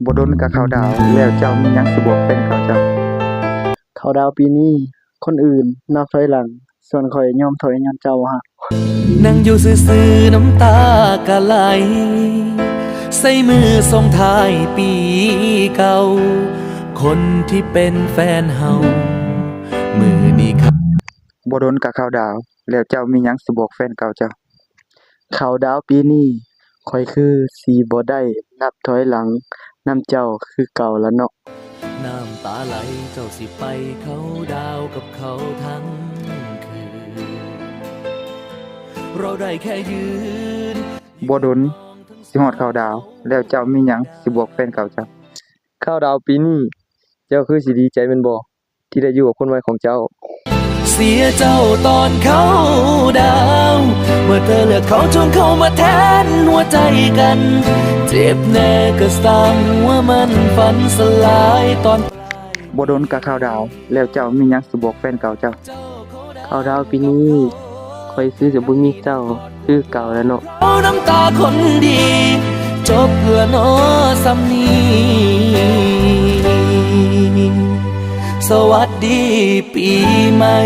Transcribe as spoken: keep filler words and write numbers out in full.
บ่ดนก็เข้าดาว แล้วเจ้ามีหยังสิบอกแฟนเก่าเจ้า? เข้าดาวปีนี้ คนอื่นนับถอยหลัง ส่วนข้อยยอมถอยย้อนเจ้าบ่ฮัก นั่งอยู่ซื่อๆน้ำตาก็ไหล ใส่มือส่งท้ายปีเก่า คนที่เป็นแฟนเฮา มื้อนี้ครับ บ่ดนก็เข้าดาว แล้วเจ้ามีหยังสิบอกแฟนเก่าเจ้า? เข้าดาวปีนี้ ข้อยคือสิบ่ได้นับถอยหลังนำเจ้าคือเก่าละเนาะ น้ำตาไหลเจ้าสิไปเข้าดาวกับเขาทั้งคืน เราได้แค่ยืน บ่ดนสิฮอดเข้าดาว แล้วเจ้ามีหยังสิบอกแฟนเก่าเจ้า? เข้าดาวปีนี้ เจ้าคือสิดีใจแม่นบ่ ที่ได้อยู่กับคนใหม่ของเจ้า? เสียเจ้าตอนเข้าดาว เมื่อเธอเลือกเขาจนเข้ามาแทนหัวใจกัน เจ็บแน่ก็สร้างหัวมันฝันสลายตอน บ่ดนก็เข้าดาว แล้วเจ้ามีหยังสิบอกแฟนเก่าเจ้า? เข้าดาวปีนี้ ข้อยคือสิบ่มีเจ้าคือเก่าแล้วเนาะ เอาน้ำตาคนดี จบละเนาะส่ำนี้ สวัสดีปีใหม่